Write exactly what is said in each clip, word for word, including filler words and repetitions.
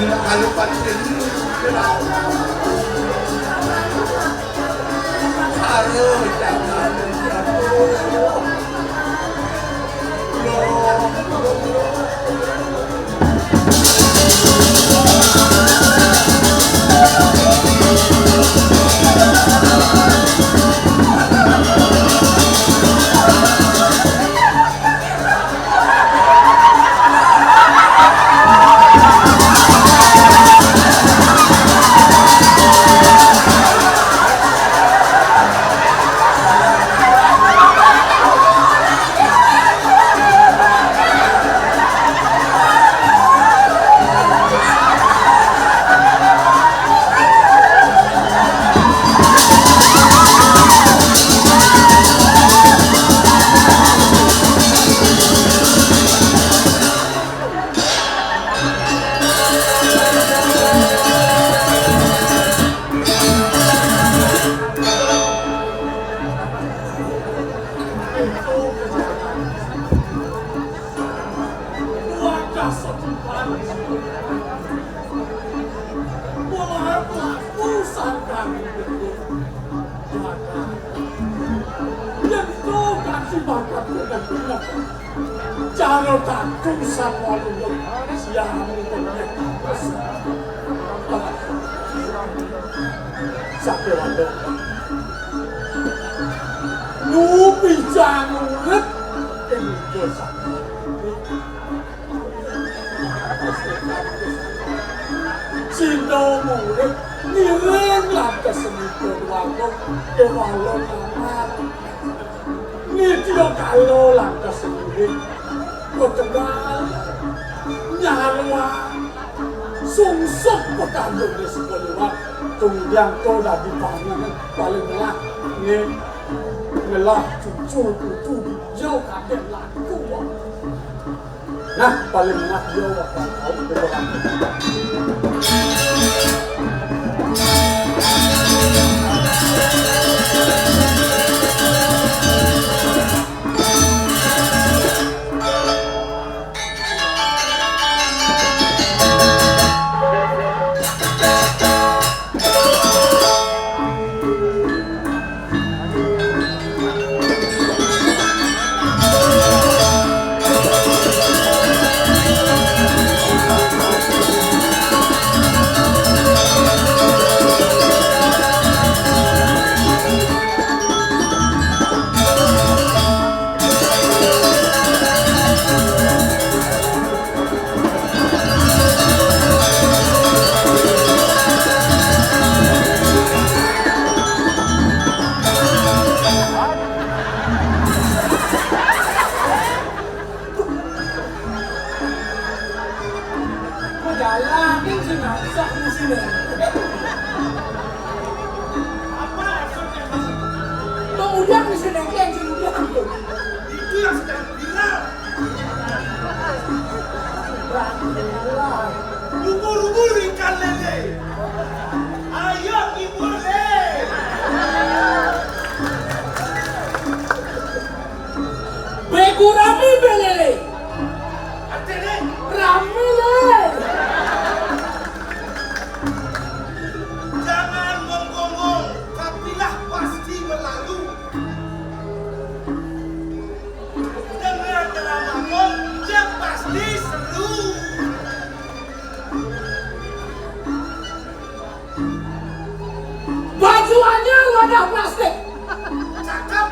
Kalau pancen karo jangan jatuh. Wadah sediban. Mulai pelaku sangkar. Wadah. Yang kau kasih bakat dengan benar. Cara takut sama lu. Siang itu. Satu lagi. Nupi jangan urip. Ini dosa. Cinta murid, ngiring lantas seni berwalung, kewalung amat. Nitya kala lantas seni, ketegal, nyarwa, sungsut petanduk di sekolah, kemudian to dadi pangan, paling ngelah, nge-, ngelah cucu putu di jauh kakek laku. Nah, paling enak dia bakal tahu beneran. Jalan, ini sih nggak bisa di sini. Apa maksudnya? Bang Ujang di sini, yang si Ujang tuh. Itu yang sedang viral. Ubur-ubur ikan lele. Ayo, hibur deh. Bego rame belele. Artinya? Rame le. Jangan menggonggong, kafilah pasti berlalu. Dengan drama Kong, dia pasti seru. Baju anyar wadah plastik. Cakep.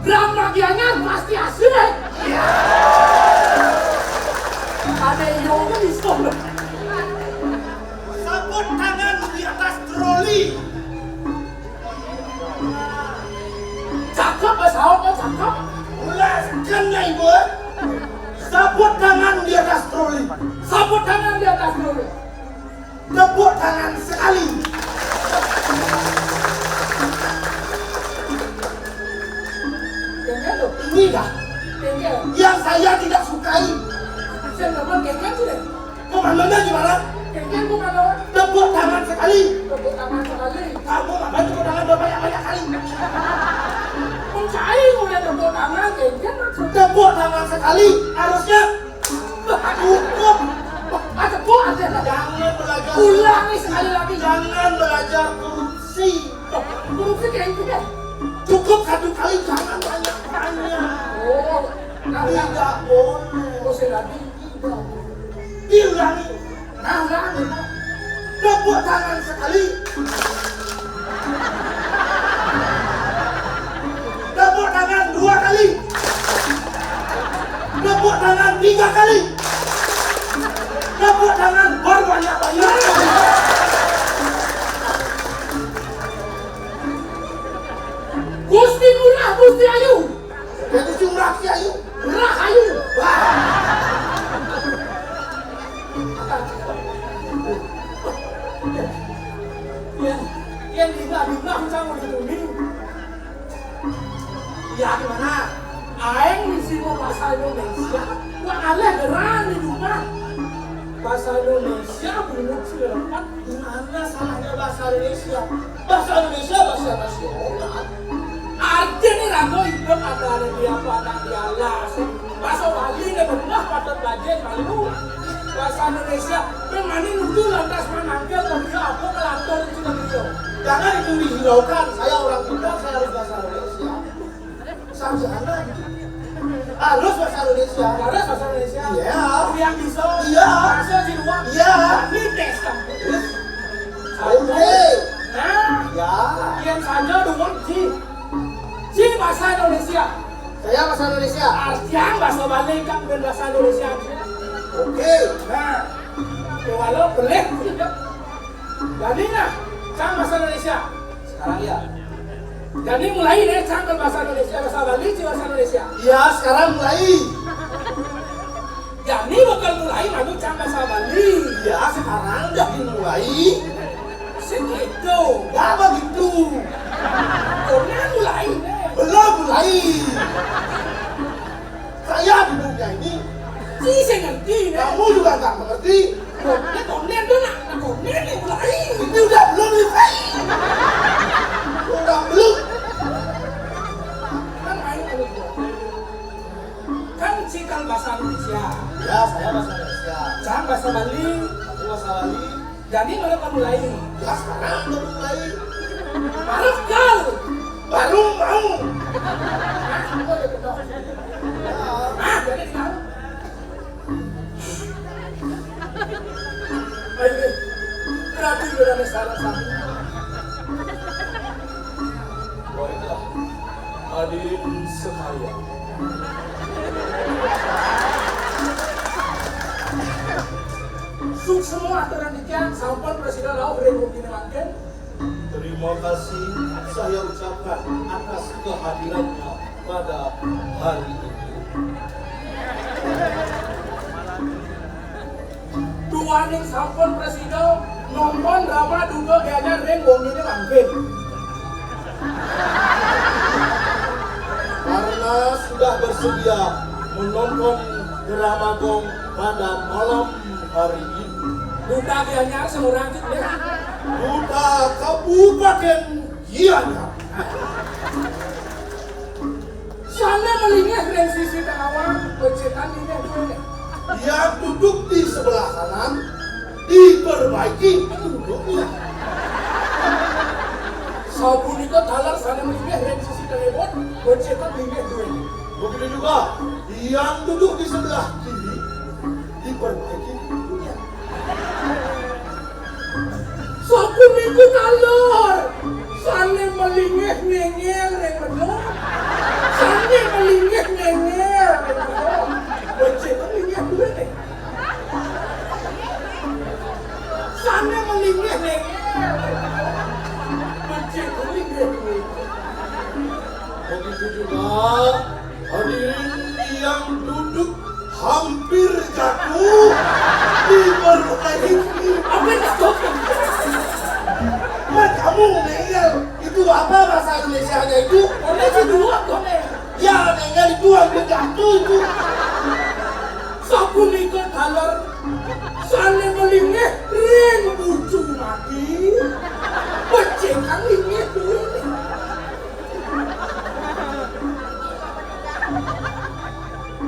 Drama anyar pasti asik. Ada yang bisa. Sabut tangan di atas troli. Cakep, Mas Ahok, cakep. Ulas kena ibu. Sabut tangan di atas troli. Sabut tangan di atas troli. Tepuk tangan sekali. Kengken loh. Ini dah. Kengken. Yang saya tidak sukai. Saya nggak mau kengken sih deh. Komandonya gimana? Kengken komandonya. Tepuk tangan sekali. Tepuk tangan sekali. Kamu ngapain tepuk tangan berbanyak-banyak kali? Mencai mulai tepuk tangan, kengken maksud. Tepuk tangan sekali, harusnya cukup. Ada Oh, ada, ada. Jangan belajar. Ulangi sekali lagi. Jangan belajar korupsi. Loh, korupsi kayak gitu, ya? Cukup satu kali, jangan banyak-banyak. Oh, nah, nah. Tidak boleh. Oh, saya lagi. Tidak boleh. Diulangi. Nah, ulangi. Tepuk tangan sekali. Tepuk tangan dua kali. Tepuk tangan tiga kali. Tepuk tangan berbanyak-banyak. Gusti Ngurah, Gusti Ayu. Jadi si Ngurah, si Ayu. Ngurah Ayu. Wah. Yang, yang di Madinah sama di bumi. Ya, gimana? Aing di sini bahasa Indonesia, wah, aleh gerang di rumah. Bahasa Indonesia, bungut segala empat. Gimana salahnya bahasa Indonesia? Bahasa Indonesia bahasa nasional. Artinya rago hidup ada, ada di apa, ada di alas. Bahasa Bali ini benar patut belajar malu. Bahasa Indonesia, yang mana nuju lantas manangkil, kalau dia apa, kelantur itu kan dia. Jangan itu dihiraukan, saya orang pintar, saya harus bahasa Indonesia. Sarjana gitu. Harus bahasa Indonesia. Harus bahasa Indonesia. Iya. Yang bisa. Iya. Bahasa di luar. Iya. Ini tes kan. Terus? Oke. Nah. Ya. Yang saja dua, Ji. Ji bahasa Indonesia. Saya bahasa Indonesia. Artian bahasa Bali kan bukan bahasa Indonesia. Oke. Nah. Ya, walau boleh. Jadi nah, cang bahasa Indonesia. Sekarang ya. Jadi mulai deh, cang bahasa Indonesia, bahasa Bali, cing bahasa Indonesia. Iya, sekarang mulai. Jadi bakal mulai manu cang bahasa Bali. Iya, sekarang udah dimulai. Segitu. Ya begitu. Belum mulai deh. Belum mulai. Saya di dunia ini. Si saya ngerti deh. Kamu juga nggak mengerti. Konden, konden tuh nak, nah, konden yang mulai. Ini udah belum nih, Pak? Udah belum. Kan main kalau gua. Kan si Kang bahasa Indonesia. Ya, saya bahasa Indonesia. Cang bahasa Bali. Aku bahasa Bali. Jadi mana kamu mulai? Ya, sekarang baru mulai. Marah kau. Baru mau. Nah, aku udah betul. Nah, jadi tahu. Ayo, berarti udah ada salah satu. Baiklah, hadirin sekalian. Suksma aturan demikian, sampun presida rauh ring gumine mangkin. Terima kasih saya ucapkan atas kehadirannya pada hari ini. Duaning sampun presida nonton drama Duda Gianyar ring gumine mangkin. Karena sudah bersedia menonton drama Gong pada malam hari ini. Duda Gianyar semurang cik deh. Duda Kabupaten Gianyar. Sane malinggih ring sisi tengawan, becikan linggih duene. Yang duduk di sebelah kanan diperbaiki duduknya. Sapunika taler sane malinggih ring sisi tengebon, becikan linggih duene. Begitu juga yang duduk di sebelah kiri diperbaiki duduknya. Sapunika taler sane malinggih ngenger ring medal. Sane malinggih ngenger ring medal. Becik linggih duene. Sane malinggih ngenger ring medal. Becik linggih duene. Begitu juga hadirin yang duduk hampir jatuh di berbagai. Hampir jatuh. Mas, kamu nengel, itu apa bahasa Indonesianya itu? Konek si dua, konek. Ya, nengel itu hampir jatuh itu. Sapunika taler sane malinggih ring bucu mati. Becik kang linggih duene.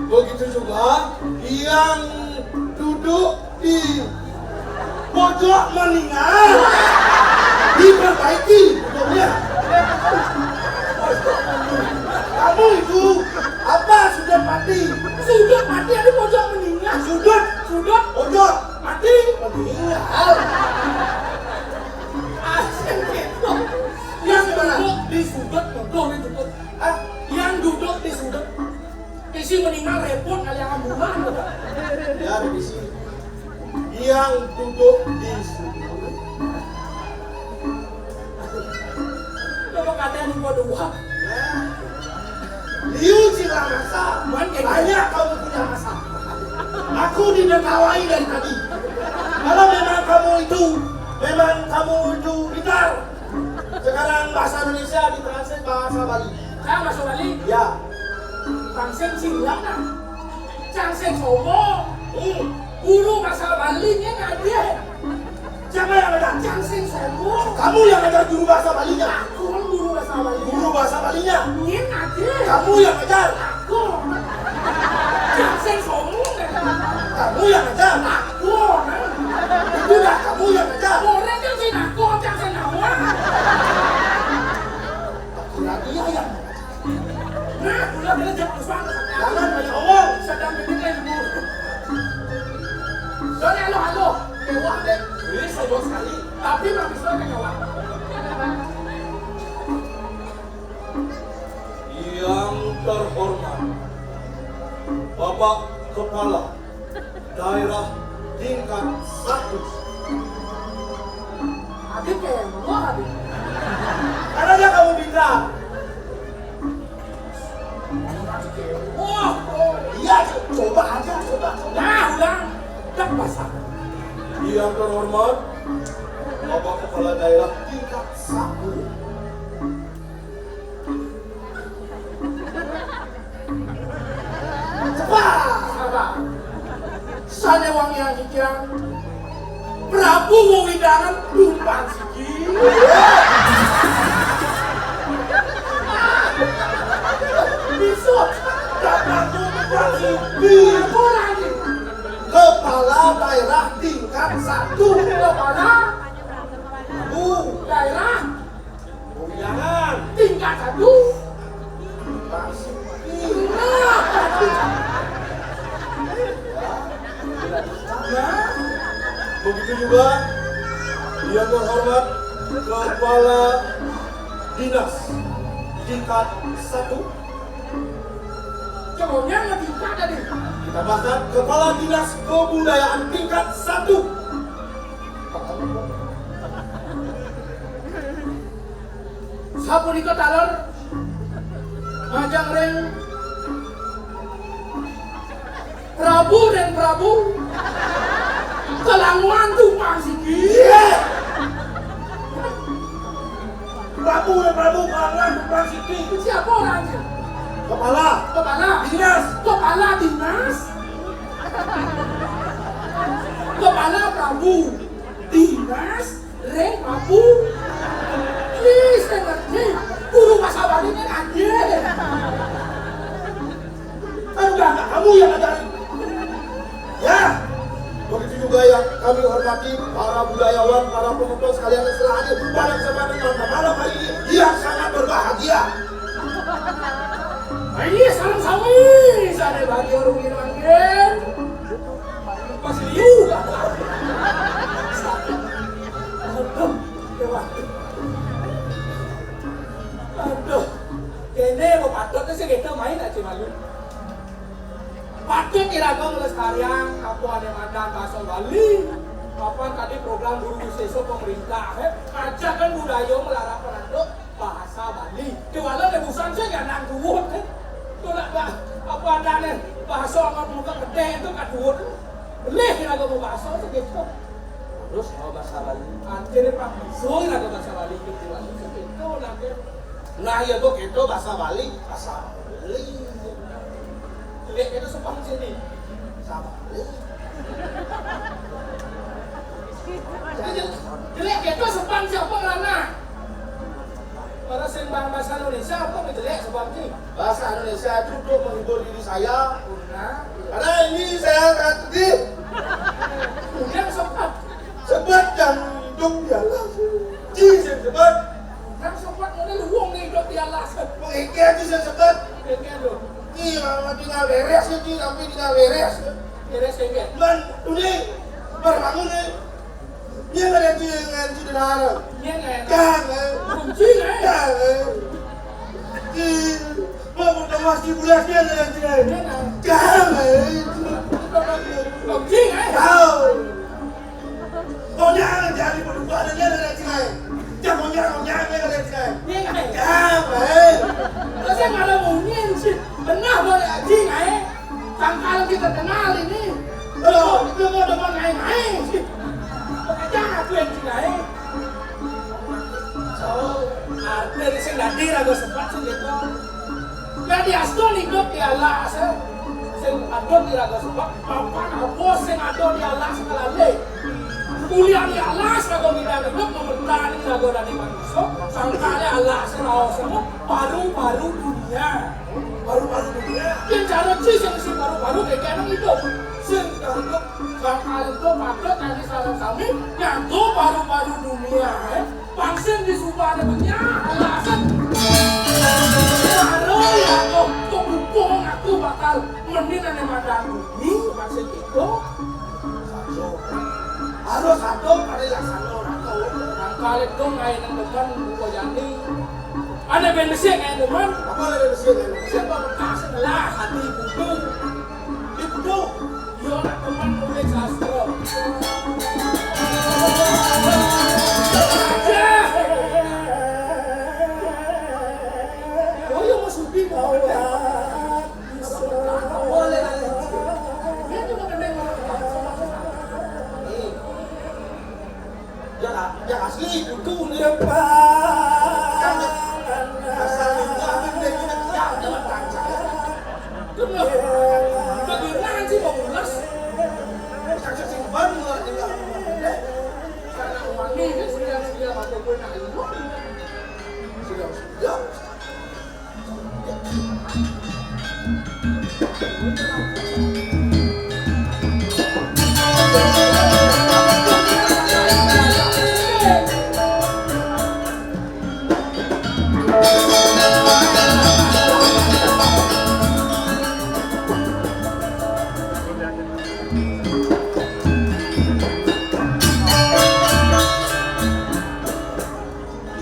Begitu juga yang duduk di Pojok meninggal. Diperbaiki pojoknya. Kamu itu apa, sudah mati? Sudah mati, ada pojok meninggal. Sudut, sudut, pojok, mati, meninggal. Asik gitu. Yang duduk di sudut, bodoh itu. Ah, yang duduk di sudut. Isi meninggal repot kali yang ambulan. Ya, isi. Yang duduk di sudut. Coba kata yang kedua. Liu Cilamasa, banyak kamu punya masalah. Aku ditertawai dari tadi. Kalau memang kamu itu, memang kamu itu pintar, sekarang bahasa Indonesia ditranslate bahasa Bali. Saya bahasa Bali. Ya. Tangsen sila nah. Tangsen somo. Hmm. Guru bahasa Bali nya ada. Siapa yang ngajar? Tangsen somo. Kamu yang ngajar guru bahasa Balinya. Aku kan guru bahasa Bali. Guru bahasa Balinya. Nya ada. Kamu yang ngajar. Aku. Tangsen somo. Kamu yang ngajar. Aku. Itu dah kamu yang ngajar. Orang kan sih aku, tangsen awak. Kira dia yang ngajar. Nah, udah belajar. Jangan banyak omong. Sedang bikin ilmu. Dari halo-halo, mewah deh. Ini sombong sekali. Tapi manusia kan mewah. Yang terhormat Bapak Kepala Daerah tingkat satu. Adit kayak gua, Adit. Karena dia kamu pintar. Wah, oh, iya, coba aja, coba, coba. Nah, udah. Udah pasang. Yang terhormat Bapak Kepala Daerah tingkat satu. Cepat. Sabar. Sané wangian kikiran Prabu Wewidangan tumpang siki. Bisa datang tumpang siki. Kepala daerah tingkat satu. Kepala daerah. Jangan. Tingkat satu. Masih. Nah, begitu juga yang terhormat Kepala Dinas tingkat satu. Coba yang tingkat tadi. Kita bahkan Kepala Dinas Kebudayaan tingkat satu. Sapunika taler majeng ring Prabu dan Prabu Kelanguan tumpang siki. Prabu dan Prabu Kelanguan tumpang siki. Siapa orangnya? Kepala. Kepala. Dinas. Kepala dinas. Kepala Prabu. Dinas. Reng, aku. Ih, saya ngerti. Guru bahasa Bali kan ada. Kan udah nggak kamu yang ngajarin. Ya. Begitu juga yang kami hormati para budayawan, para penonton sekalian yang telah hadir pada kesempatan malam, malam hari ini yang sangat berbahagia. Ini sareng sami, sané bahagia rumiyin mangkin. Pas liu. Aduh, ya waduh. Aduh, kéné apa patut sih kita main aja malu. Patut iraga nglestariang apa ané madan basa Bali. Apa tadi program Guru Wisésa pemerintah, eh, ajakan budaya melarapan antuk bahasa Bali. Kéwala dé busan sing nang duwut, eh. Tuh nak bah, apa adané bahasa nggak muka gedé itu kan duwut. Belih iraga mau bahasa segitu. Terus mau bahasa Bali. Anjir, Pak, bisa iraga bahasa Bali itu, Bali segitu, nak. Nah, ya, Bu, itu bahasa Bali, bahasa Bali. Jelek itu sopan sini. Bahasa Bali. Jelek itu sopan siapa ngerana? Para sing bahasa Indonesia apa jelek sopan sih? Bahasa Indonesia itu untuk menghibur diri saya. Nah, karena ini saya sangat sedih. Kemudian sempat. Sempat Di alas. Ji sing sebet. Kang sobat ngene lho, wong ning idup di alas. Wong iki aja sing sebet. Iki lho. Ki ora tinggal beres iki, tapi tinggal beres. Beres iki. Man, ini berbangun nih. Iya nggak ada tuh yang ngancu di dalam. Iya nggak ada. Jangan. Kunci nggak ada. Jangan. Ki, mau bertemu di bulan dia nggak ada tuh. Iya nggak ada. Jangan. Kunci nggak ada. Tahu. Konyang jari berubah ada dia nggak ada tuh. Jangan konyang konyang dia nggak ada tuh. Iya nggak ada. Jangan. Terus yang ada mungkin sih. Benar boleh aja nggak ada. Sangkal kita kenal ini. Loh, itu mau depan main-main sih. Pekerjaan aku yang sing ae. So, artine sing dadi raga sebab sing gitu. Dadi asto hidup di alas, eh. Sing ada di raga sebab, papan apa sing ada di alas kalane. Kuliah di alas, raga bidang hidup, memertani raga dadi manusia, sangkane alas, raos apa, paru-paru dunia. Paru-paru dunia. Yen cara ci sing isi paru-paru kayak kena hidup. Sing hidup, bakal itu patut nanti salah sami, nyatu paru-paru dunia, eh. Vaksin di subane benyah, alasan. Karo ya kok, kok hubung aku bakal mending ane madan bumi, vaksin itu. Satu. Harus satu, kali laksana ora tau. Nang kali dong ae nang depan buka jani. Ane ben besik ae depan. Apa ane ben besik ae? Besik apa bekas lah hati butuh. Di butuh. Yo nak teman nulis sastra. Yo yo mesti mau. Ya, ya asli kudu nih. Depan. Asal juga ambil dari kita tiap jalan tangsa. Kenapa? Bagaimana sih mau ulas? Saksi simpan lah tinggal. Karena uang ini sudah sudah apa pun nak. Sudah sudah.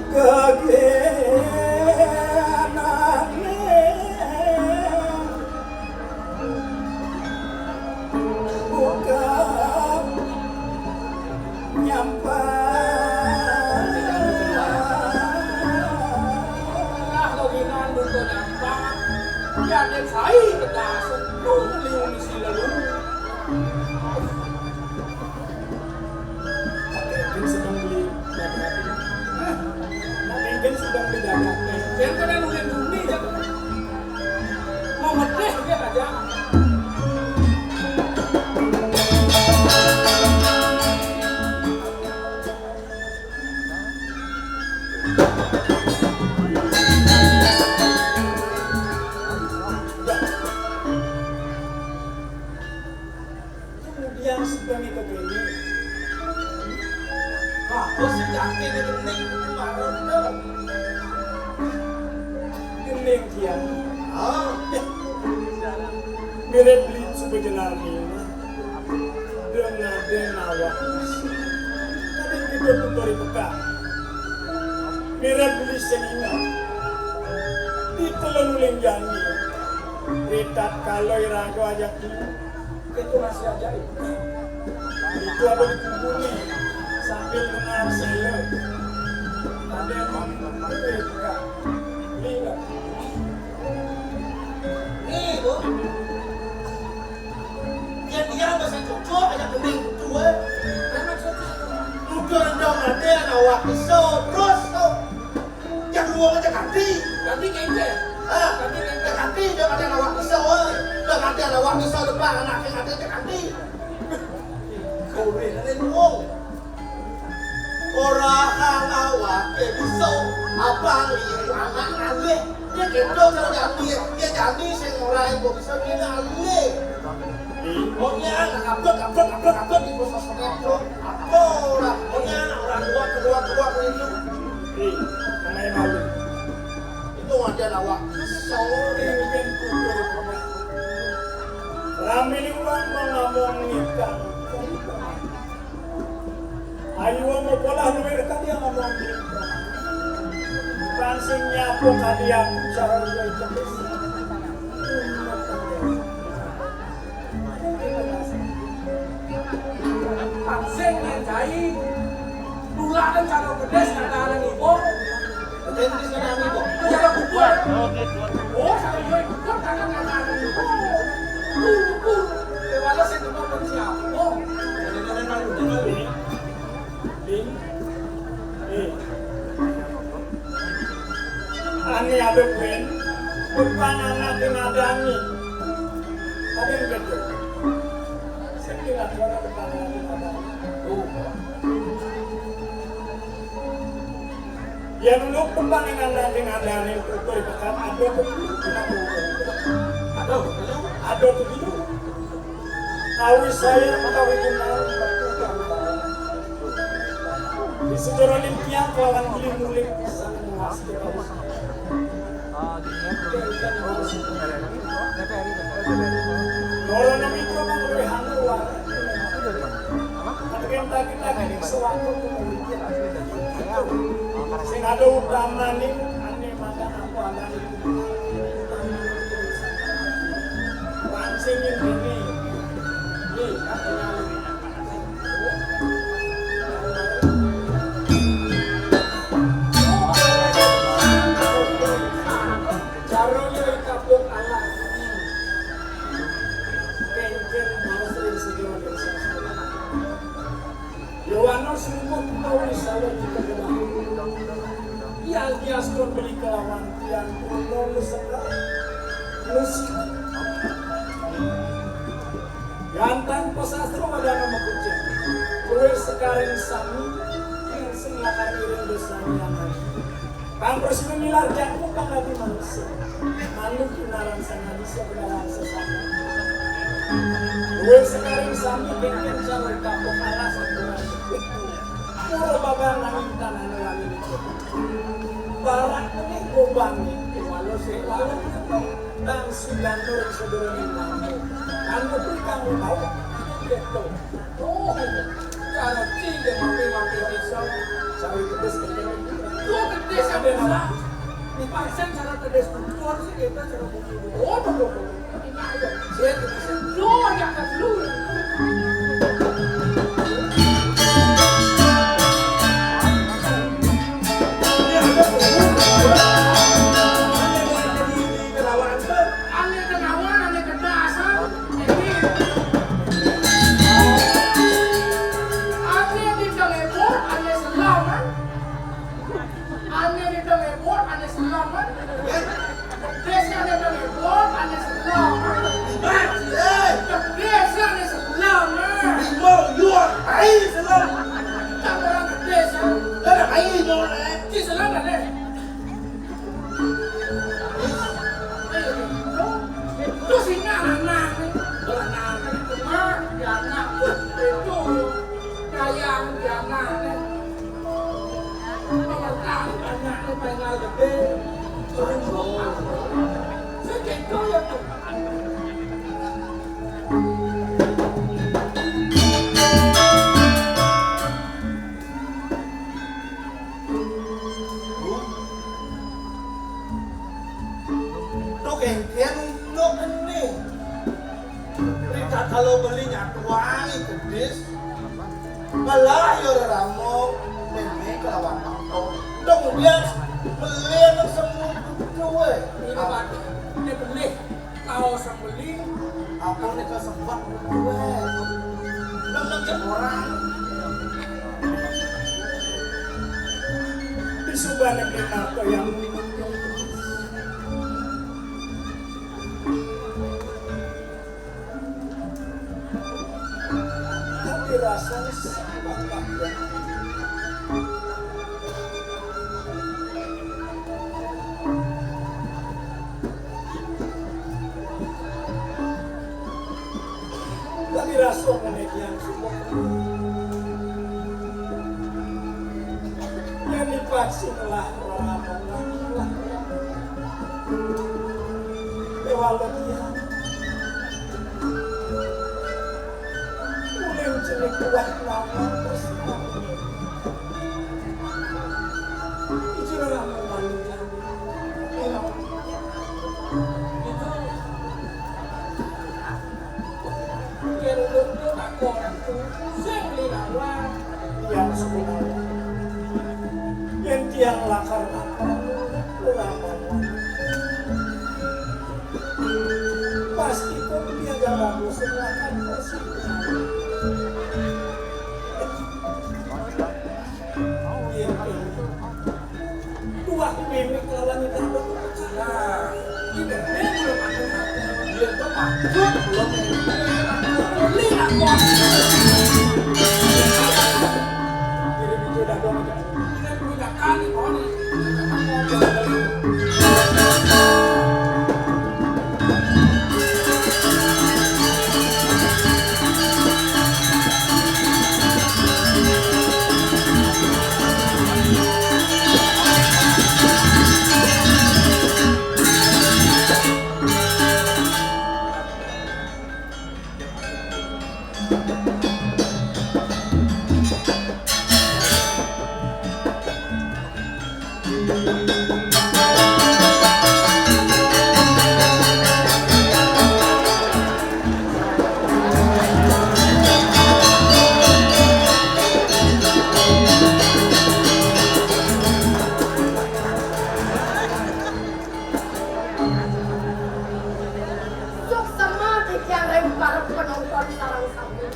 Gegenane bukan nyampah. Lah, kok ginan bukan nyampah? Ya, den sai kedas, tuh liung isi lalu. Mungkin sedang beli dagang. Mungkin sedang beli dagang. Yang kena nungguin bumi, ya. Mau medeh dia aja. Kemudian sedang itu gini. Apa sih kaki di gending itu marah tuh? Gending kian. Ah, mirip beli suku jenar ini. Dengan den awak. Tadi kita tuh dari Mekah. Mirip beli senina. Di telon uling jani. Ritat kalau irago aja. Itu masih ajaib. Itu ada di kuburan sambil dengar selo. Ada yang mau beli nggak? Nih, Bu. Dia, dia masih cocok aja gending tua. Memang cocok. Udah rendah ada awak iso terus tuh. Yang luwung aja ganti. Ganti kengke. Ah, ganti kengke. Ganti dia ada awak iso, eh. Udah ganti ada awak iso depan anaknya ada aja ganti. Kau ini luwung. Ora hang awake bisa abang liu anak ngalih. Ya gitu cara jani, ya jani sing ora iku bisa ngalih. Wong ya abot abot abot abot iku sosok itu. Apa ora? Anak orang tua, tua, tua itu. Hei, namanya malu. Itu wadah awak. Sore mungkin tutur. Rame ni orang mau ngomong nikah. Ayo mau pola luar kali yang ngomong nikah. Kan sing nyapu kali yang cara itu. Sing ngajai, tulakan cara gedés, kata anak ibu. Gedés, kata anak ibu. Cara kubur. Oh, cara kubur, kata anak ibu. Kubur. Lewat sing kubur siapa? Oh. Ding. Eh. Ane abe kuen, beban anak ing adani. Ade begitu. Sekira suara beban anak ing adani. Oh. Ya dulu beban anak ing adani, ukur dekat ada tuh. Ada, ada tuh. Awis saya mengkawin dengan di sejarah limpiang kelawan guling-guling. Loro nami itu memang lebih hangat. Tapi yang tadi-tadi ini sewaktu sing ada utama nih, ane makan apa ada nih. Pancing ini. Nih, katanya. Caranya ikabut anak. Kengkeng mau sering sejauh dari sana. Yohanes sungguh tahu di sana kita kena. Ia biaskon beli kelawan tiang kono nuseka. Nusika. Gantang pasastra wadana makucing. Luwih sekaring sami, ing sing lakar iring dosane anane. Kang Kresna nilar jangkung kang adi manusa. Manut pinaran sang adi sabenaran sesama. Luwih sekaring sami, kengken cara kapok alas. Pura babar nanging tanane wani. Barak ini gobane, walau se-, walau dan sudah turun sedurunge mampu. Kan betul kamu tahu? Gitu. Oh, cara cilik mampir-mampir bisa. Cari pedes kecil. Lu pedes ada nama? Di pasar cara pedes kumpul sih kita cara kumpul. Oh, betul. Iya, iya. Saya pedes. Lu yang dulu. Ane kenawan, ane kedasan, ane didang ebor, ane selamat. Ane didang ebor, ane selamat. Desa ane didang ebor, ane selamat. Desa ane selamat. Ane selamat. Tak orang desa. Ada air mau, eh. Di selamat, eh. Terus ini anak-anak, anak-anak itu mah, ya anak itu, kayak anak-anak, anak-anak pengen gede, segitu ya tuh. Tuh kengken unduk endi. Rika kalau beli nyatuangi kedis. Malah yo ramo meme kelawan tongtong. Kemudian beli anak semut kedua. Ini Pak, ini beli. Kaos yang beli, apa nih kesempat gue? Belum cek orang. Di subane beli nato yang tapi rasanya sama. Tapi rasa menekian semua. Sing lah ora mongkon lah. Déwa Letian. Ulin jeneng kuat lawan terus. Ijin ora mongkon. Yen lungguh tak korang sing lirawan. Yang sebenarnya, yen tiang lakar takon, ora apa-apa. Pasti kok dia dalam musim lakar pasti. Iya, iya. Tuah mimik lawan itu. Nah, ini dia belum ada. Dia tuh takut, belum ini. Ini takut. Jadi, itu udah dong. Ini punya kali, Tony. Suksema titiang ring para penonton sareng sami.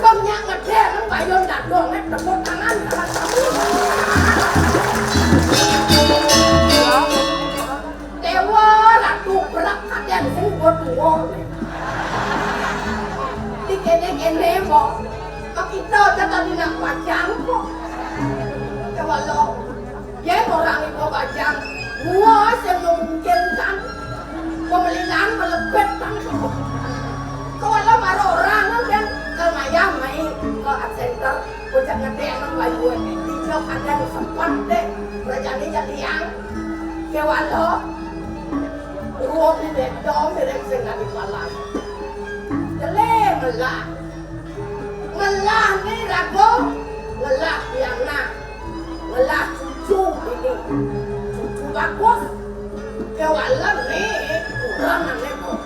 Kok nyak ngedé nang payung dadongé tepuk tangan sareng sami. Déwa Ratu Brak kadén sing tuwa-tuwa. Di kéné-kéné kok. Kok kita aja tadi nak pajang kok. Déwa lo. Yén ora ngiko pajang, gua sing memungkinkan pemelilan melebet kan. Kalau marang orang kan ke ngayah mai ke art center, bocah gedé nang layu. Dijok ada sempat deh, berjani jadi yang kewalo. Ruang di bedo mirip sing tadi malam. Jelé melah. Ngelah né raga, ngelah pianak, ngelah cucu ini. Cucu bagus. Kewala né kurang ané kok.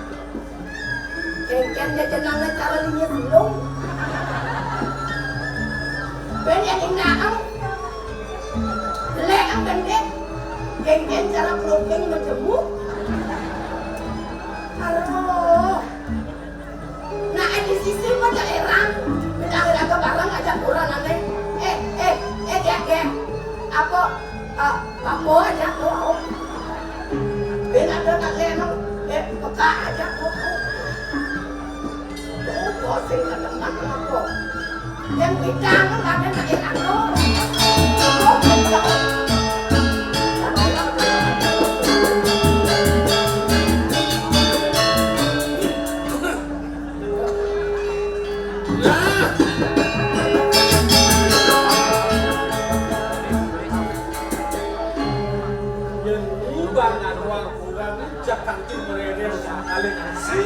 Kéngkén dia jenengé cara linyes lung. Bén yang indaang. Jelek ang gendek. Kéngkén cara pelukeng majemuk. Aduh. Nah, eh, di sisi mah daerah, bilang raga bareng aja kurang aneh. Eh, eh, eh, gek, gek. Apa, eh, apa aja tuh, au. Bila ada tak leno, eh, peka aja tuh, au. Tuh, pusing ke teman apa. Yang kita kan ada tak enak tuh. Oh, betul. Nah. Yen ngubah ngaruh kurang cek kanthi mrene sakali nasi.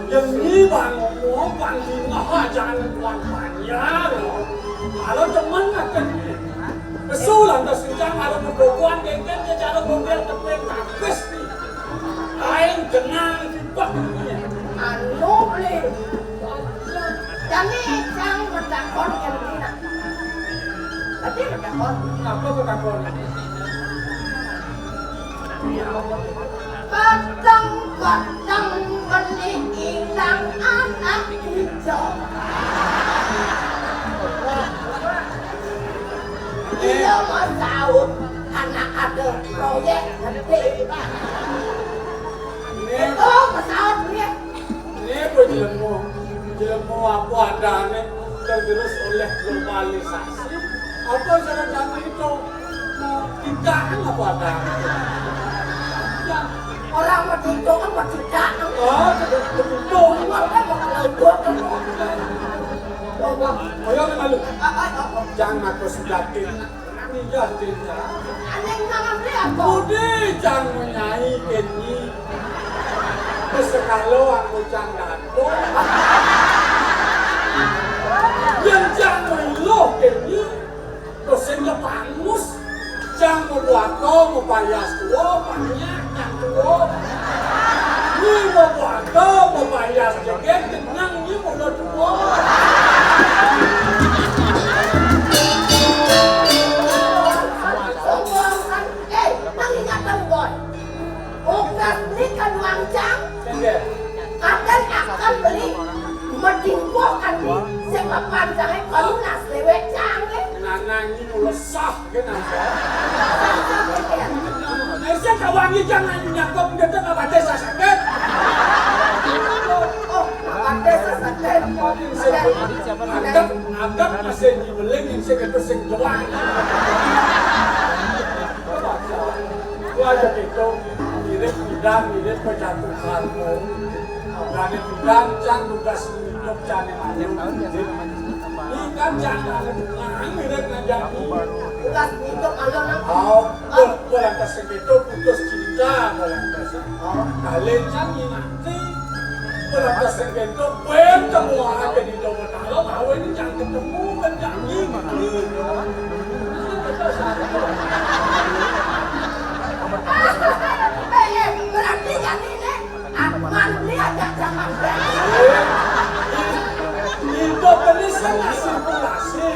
Yen ngubah ngomong pang di ngahajan wong banyak. Kalau temen akan Kesu lantas kencang, ada begogoan genggen, dia cara gombel tepeng tapis nih. Kain jenang tiba. Anu, Bli. Jani cang mentakon yang dina. Tapi mentakon. Apa mentakon? Iya. Kadang-kadang beli ilang anak ijo. Iya, mau saut anak ada proyek gedé. Ini itu pesawat dia. Ini apa jelema? Jelema apa adane tergerus oleh globalisasi? Apa cara zaman itu? Tidak apa ada. Orang mati itu kan mati tidak. Oh, betul. Betul. Orang kan mau keluar kan. Oh, Bang. Oh, ya, malu. Jangan aku sudah. Iya, Dinda. Aning mangan beli apa? Budi cang menyai kini. Sekalo aku cang dato. Yang cang melo kini. Terus sing kepangus. Cang mau buat mau payas tua, banyak yang tua. Ini mau buat mau payas jeget, kenyang ini mau tua. Sombong kan? Eh, nang ingat dong, Boy. Okas beli kan uang cang. Iya. Kadang akan beli medingko kan di sepapan jangan kalau nas lewat cang, eh. Nana ini mau lesah, kan, apa? Nah, saya kawannya jangan nyangkut, nggak ada apa desa sakit. Oh, apa desa sakit? Ada, ada masih di beling, yang saya kata sing doang. Wajah itu, mirip udah, mirip pecatur karmo. Dari udah, can tugas hidup, can yang ada. Ini kan can ada, nah, mirip ngajak ini. Tugas hidup, ayo, nak. Oh, oh, oh, lantas segitu, putus cinta, oh, lantas. Oh, kalian can ini nanti. Berapa sing kento, kowe temu aja di Jawa Tengah, mau ini jangan ketemu, kan jangan ini. Eh, eh, berarti kan ini, ah, manusia ajak zaman. Itu penis kan sirkulasi.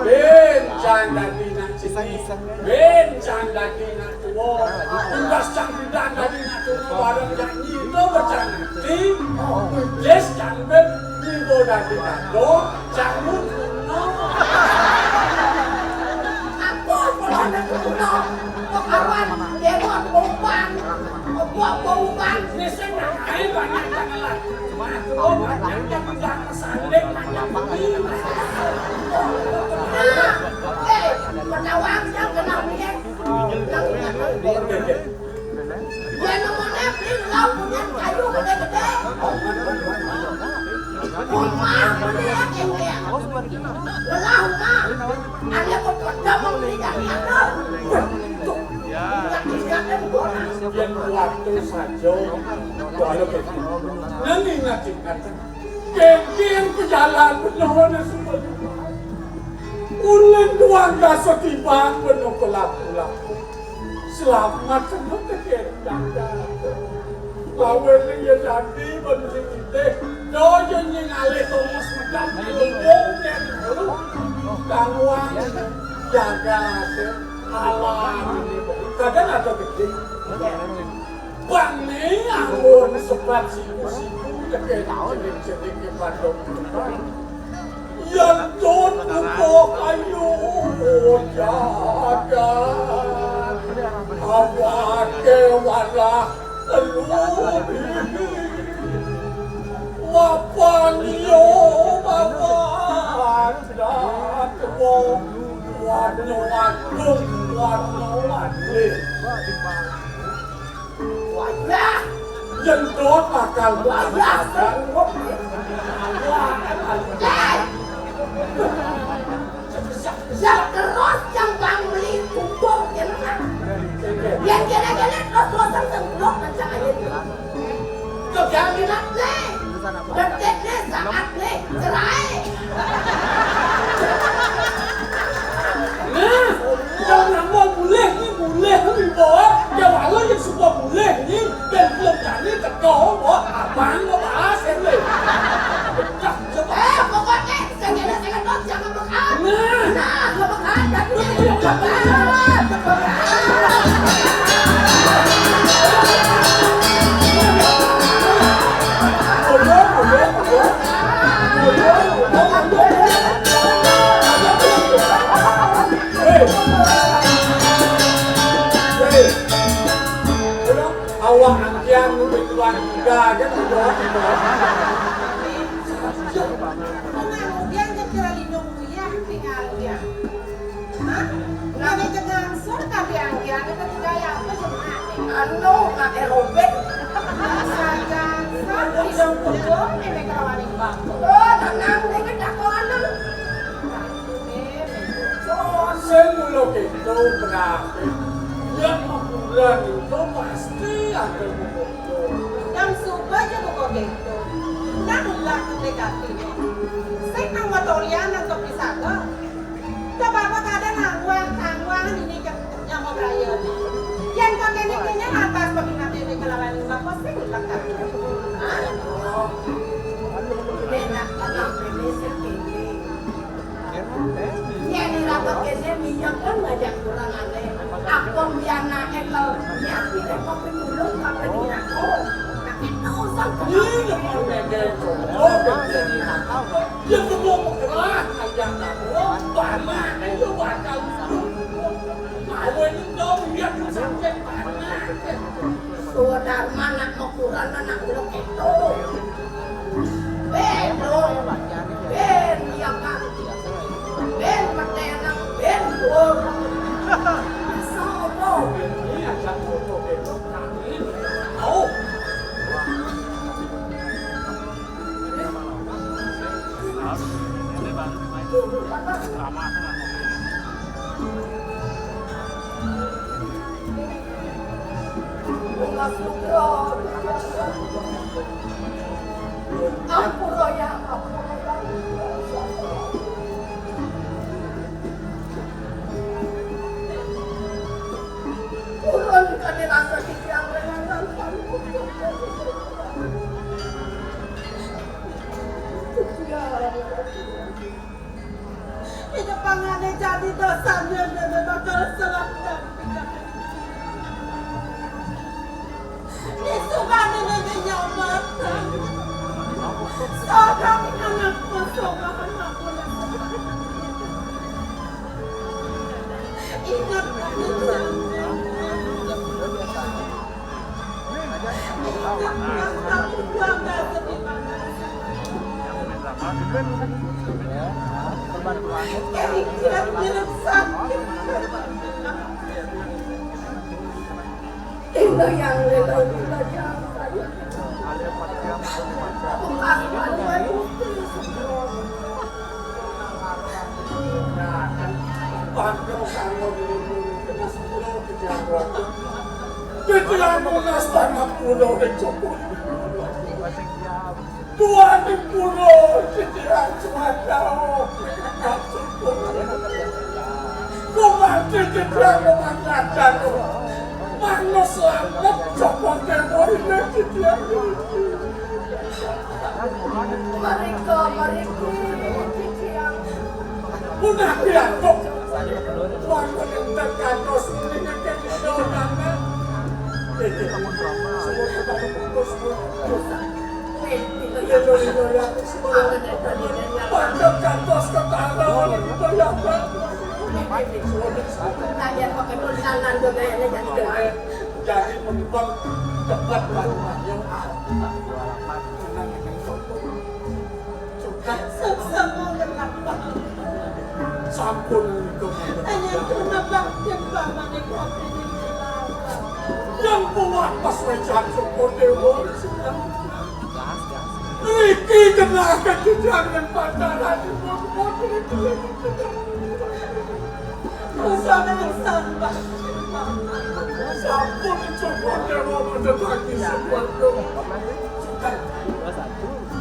Bencang dadi nak sini. Bencang dadi nak Wah, tugas cang bidan dadi nak tunggu bareng jak nyito bercang nanti. Yes, cang ben nyito dadi nado, cang mun kuno. Apa kalau ada kuno? Kok awan, dia buat bomban. Buat bomban. Ini saya nak air banyak cang lah. Oh, banyak cang bidan kesanding, banyak beli. Nah, eh, menawang cang kenal dia. Yén nemoné beli lau punyan kayu gedé-gedé. Omah punyan kéngkéng. Lelah omah. Ané kok padha membeli kami ada. Tuh. Yén waktu saja, kalau begitu. Nang ingat-ingat. Kéngkéng pejalan bener semua. Ulun doang gak setibang bener kelap-kelap. Selamat semua kegiatan. Lawan ya tadi bener sing titih. Dojo nying alih tongos medam di lumbung dan lalu. Tangguang jaga alam. Kadang ada gedé. Bang ni anggon sebat siku-siku teke jenik-jenik ke padok. Yén tut buka kayu jagat, awake walah telu. Wapan yo wapan datwa, warna agung, warna alit. Wayah. Yén dot bakal wayah. Wah, kan. Sak terus yang bang beli kubur, ya, Nona. Yang kira-kira terus-terusan tenggelam macam aja. Kok yang minat, nih? Detik nih, saat nih, cerai. Nah, yang nama boleh nih, boleh nih, bawa. Yang mana yang suka boleh nih, dan belum jadi teko, bawa abang, bawa bahas, ya, nih. Pecah, coba. Eh, pokoknya, saya kira saya kan jangan makan. Nah. Nah, nggak makan, tapi dia nggak makan. Awak antian nulis tuan tiga kan gitu. Pengaludian jeung kira lindung kuyang tingal ya. Hah? Lagi jeung angsur Anu, nak aerobik. Sajan, sajan, didong kudung, ini kelawan imbang. Oh, tenang, ini dakoan. Sing mula kéto, Brah. Yén makuran itu pasti ada kumpul. Yang suba aja buka kéto. Nang ulah kété kati. Sing nang matolian nang kepisaga. Coba apa kada nangwang, nangwang ini ke nyama braya. Yang pakai ini kayaknya atas pakai nanti ini kelawan ini. Apa sih ulah kati? Enak, enak, ini sing ini. Yén iraga kéné minyak kan ngajak kurang ané. Apa biar naik kalau niat kita kopi dulu sampai di aku. Tapi tahu sampai. Iya, mau ngajak. Oh, jadi nak apa? Ya, semua bergerak, ngajak aku. Banyak, ayo, bakal. Mau ini dong, biar sampai banyak. Swadarman nak makuran nak belok itu. Ben, dong. Ben, iya kan. Ben, petenang, ben, dong. Sopo? Ini ajak foto besok kami. Au. Ampura ya, ampura ya. Purun kadi rasa titiang renganan. Titiang. Ida pangane jadi dosa, dia bakal selamat. Isukane nene nyamatan. Seorang anakku, seorang anakku. Ingat kami janji. Ino yang lelo belajar saya. Bukan manusia. Titiang nunas panak kula ring Joko. Tuhan kula titiang sumadao. Kumanti titiang mangkatan. Manus langet Joko Dewa ini titiang. Mereka, mereka, titiang. Punah piatuk. Wonten ing tekantos menika kita undangan. Nggih, nggih. Suwun kepada putus, putus. Iya, iya, iya, iya. Panjang kantos ketara, iya, iya. Suwun. Kalian pakai tulisan dan gayanya jadi jelas. Jadi menimbang tempat baru yang ada. Sudah. Sama-sama kenapa? Sampun menika mboten. Hanya kenapa timbang menika? Yang kuat pas wejan Joko Dewa. Niki kenapa jajangan pacaran di pondok itu? Usaha sambat. Sampun Joko Dewa mboten lagi sesuatu.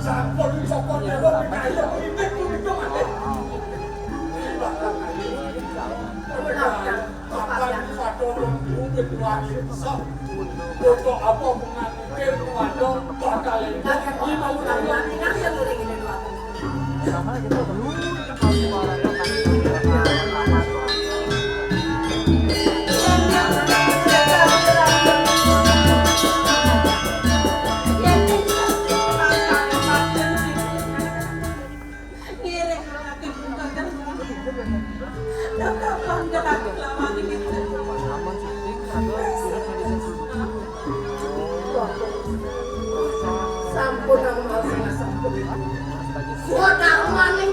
Sampun Joko Dewa pinayo kritik punika malih. Bahkan ayo. Bahkan sadurung wit wani sok. Untuk apa mengakhir waduh bakal ini. Lagi mau ulang lagi, ngasih dulu ini dulu. Sampun, sampun. Suara maning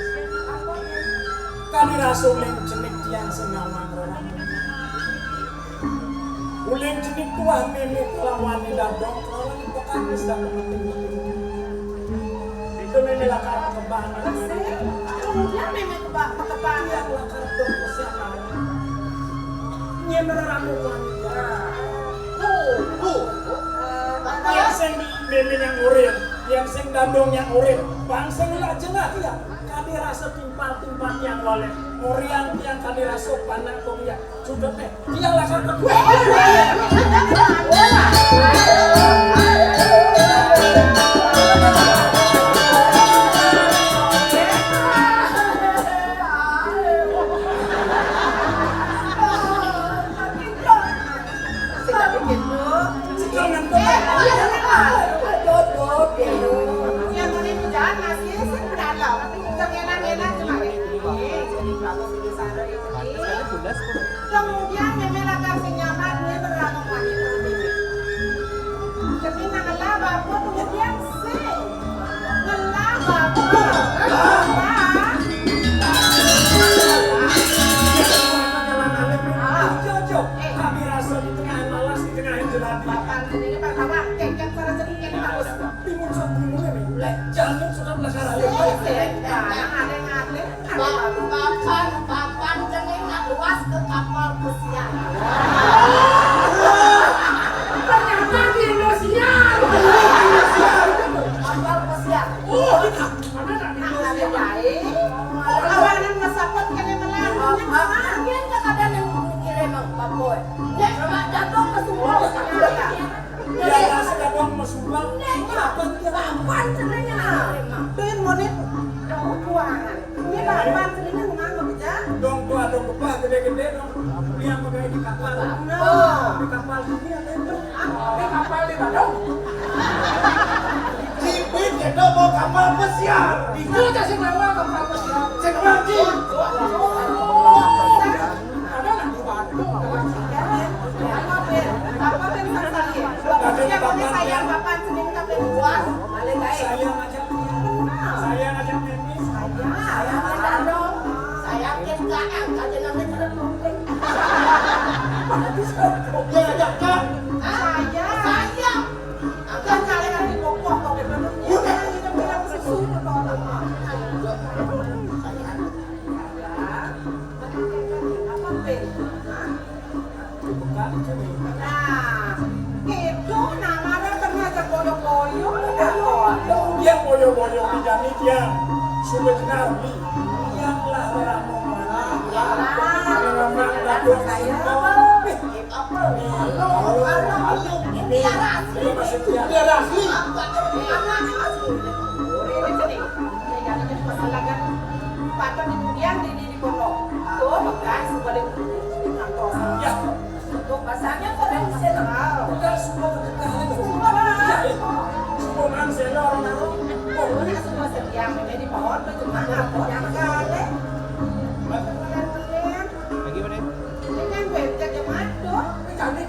Kadi rasa uling cenik tiang sing ngawang rerang. Uling cenik tuah mimih kelawan Dadong, kelawan Pekanis dan penting-penting. Itu mimih lakar kebang. Kemudian mimih kebang, kebang. Tiang lakar dong ke sana. Nyender rambut wanita. Tuh, tuh. Yang sing mimih yang urip, yang sing Dadong yang urip. Bang sing lak jengah ya. Kadi rasa timpal-timpal tiang waleh. Murian tiang kadi rasa panak kong ya. Sudah teh. Tiang lakar ke Jangan, jangan, jangan. Yang ini jangan, masih sih, udah tahu. Jangan enak-enak, cuma ini. Ini, jadi bagus ini, sana ini. Kemudian mimih lakar sing nyaman, mimih berlaku wanita. Jadi nang ngelah bapa, kemudian sing ngelah bapa. Bapa. Kami rasa di tengah malas, di tengah jelati. Bapak sendiri, Pak, Bapak, kengkeng sana sedikit, bagus. Timun sambung ini, lek jalan sudah penasaran. Sing, sing, jangan ada-ada. Ba-, papan, papan cening nak luas ke kapal pesiar. Ternyata di Indosiar. Kapal pesiar. Oh, di mana nak di Indosiar? Nah, ada baik. Oh, kawanan mesapet kene melarang. Apa? Dia nggak ada yang mikir emang, Pak Boy. Nek, Pak, jatuh ke sumur. Iya, iya. Biasa kadang mesulang. Nek, apa dia? Papan cening nak. Tuh, monit. Buangan. Ini bapak sendiri ngomong bekerja. Dong, tuh ada bebah gede-gede dong. Dia pakai di kapal. Nah. Di kapal ini ada itu. Di kapal di Badung. Cipin itu mau kapal pesiar. Itu aja sih nama kapal pesiar. Sing lagi. Ada nggak di Badung? Apa Ben? Apa Ben? Apa Ben? Bapak punya, bapak sayang, bapak sendiri tak Ben. Wah, balik baik. Saya ngajak, saya ngajak Mimi. Saya, saya ngajak dong. Saya ke belakang, aja namanya cerita. Dia ngajak, Kak. Hah? Saya. Saya. Angkat kali nanti kokoh kok betul. Ini yang bilang susu ke orang. Saya. Apa Ben? Hah? Nah, itu namanya sengaja boyo-boyo, udah boyo. Dia boyo-boyo di jani dia sudah kenal di yang lah orang mau. Ya lah. Kalau memang dapur saya apa? Apa? Halo, halo, halo. Ini dia rasli. Dia rasli. Apa? Anaknya masih. Ini sini. Ini jadinya masalah kan. Patut kemudian di Di kono. Tuh, bekas, boleh ngantos. Ya. Tuh, pasangnya kok yang sih, tahu. Bekas, semua bekas. Semua. Ya, ya. Semua orang senior, orang baru. Oh, ini semua setia, ini di pohon, tuh, cuma apa, yang kali. Bener, bener. Lagi mana? Ini kan becek yang madu. Ini kami.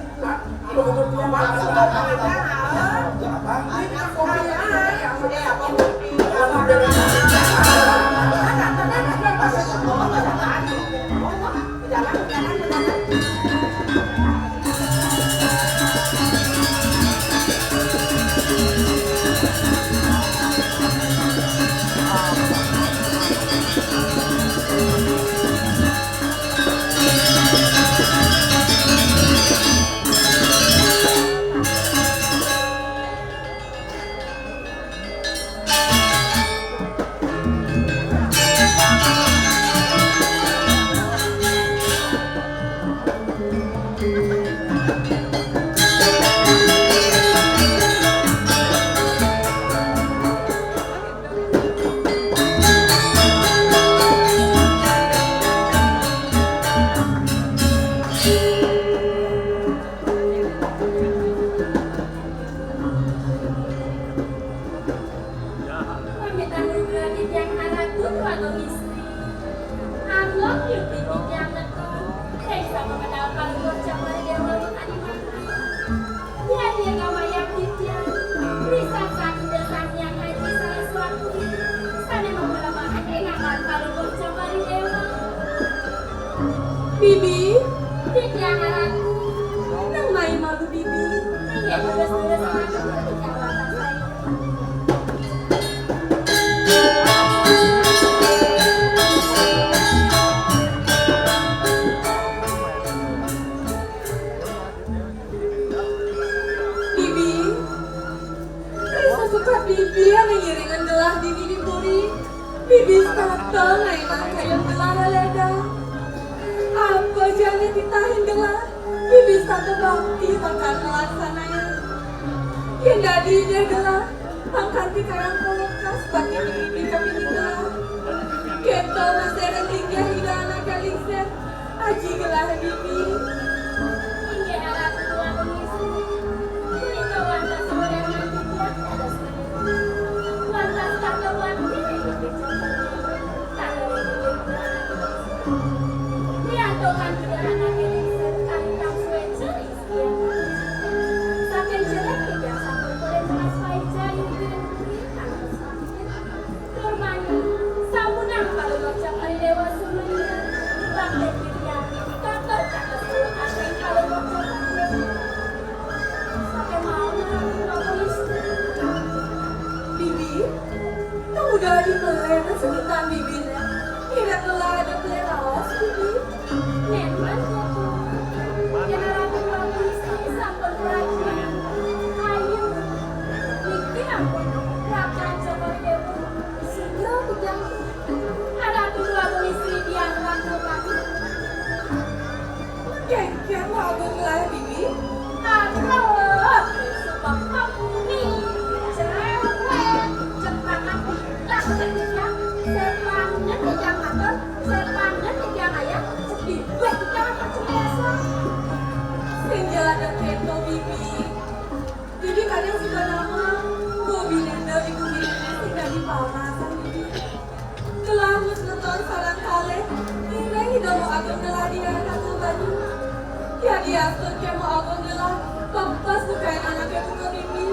Bibi, titiang Ratu. Nang mai malu, Bibi. Inggih, durus-durus, Ratu, titiang lantas. Bibi, Risa suka bibi anu ngiringan gelah dini di puri. Bibi setata ngainang kayun gelah leleda. Apa jani titahin gelah, bibi setata bakti bakal ngelaksanayang. Yén dadi idih gelah, pang kanti kayang pelekas bakti bibi ka bini gelah. Kéto masih ring linggih Ida Anaké Lingsir. Aji gelah dini. Inggih Ratu Tuan Istri. Punika wantah semerengan titiang dados menika. Wantah kata bakti ring titiang. Tata ring titiang. Riantukan Ida Anaké Lingsir kalintang suéca ring titiang. Saking jelek titiang sampun polih mas paica inggih. Tur mani, sampunang Palungguh Cakri Déwa Sumendra, bakti titiang, katur katur saking Palungguh Cakri Déwa. Saking mau nerangin Bapak Istri. Bibi, kamu udah di pelena sebutan bibi, Nek. Tidak telah ada pelena raos, Bibi. Memang, Ratu. Yén Ratu Prabu Istri sampun prajurit. Ayu. Niki ampun, Rakan Cokor Déwa. Sindro titiang. Ratu Prabu Istri biang Ratu Prabu. Kénkén Agung lah, Bibi. Aduh, sumpah kamu nih. Cerewet. Jeprakan. Lah, titiang. Sepanjang titiang matur. Sepanjang titiang ayah, sedih wéh titiang percaya. Sing jelas ada kéto, Bibi. Bibi kadang suka nama, gua binenda di bumi ini sing dadi pamasan, Bibi. Gelah wus ngeton sareng kalih, ngiring Ida Mo Agung gelah di daerah Tangga Banyu. Ya diastun ké Mo Agung gelah, pepes bukain anaké bunga, Bibi.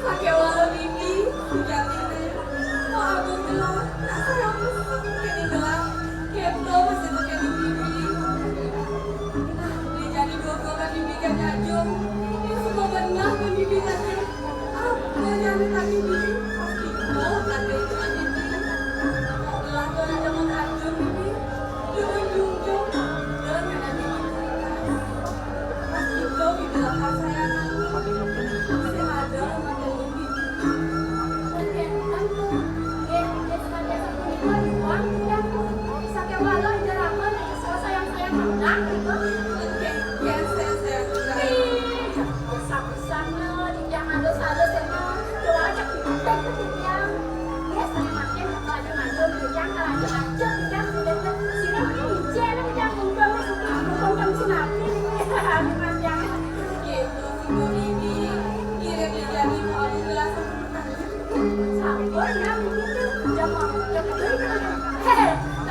Sakéwala, Bibi, sujatiné. Mo Agung gelah, nak sayang mesem kéné gelah. Kéto masih kéné, Bibi. Nah, dia jadi dua-dua kan Bibi kan nyajung. Dia suka benar kan Bibi kan. Apa jani tadi, Bibi? Pasti kau kan dia jadi, Bibi. Mau gelah tuh ada mau nyajung, Bibi. Dia menjunjung. Dia nyana Bibi. Pasti kau Bibi lah sayang. Masih ada sama Bibi. Sampun, nah, begitu. Jam, jam, jam,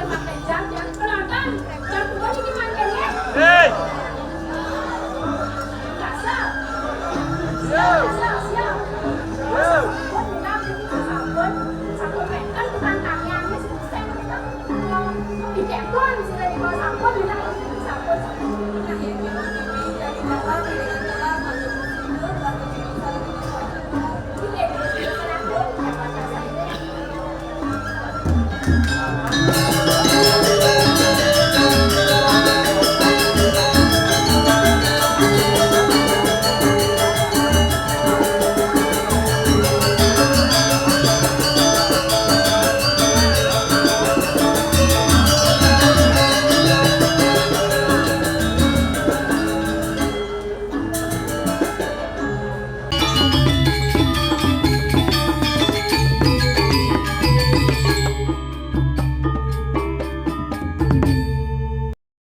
jam, jam, jam, penonton, jam dua ini main ya. Hei. Kasar. Siap, siap, siap. Sampun, nah, begitu, sampun. Sampun main kan tukang tariannya susah, kita. Di Depon, sila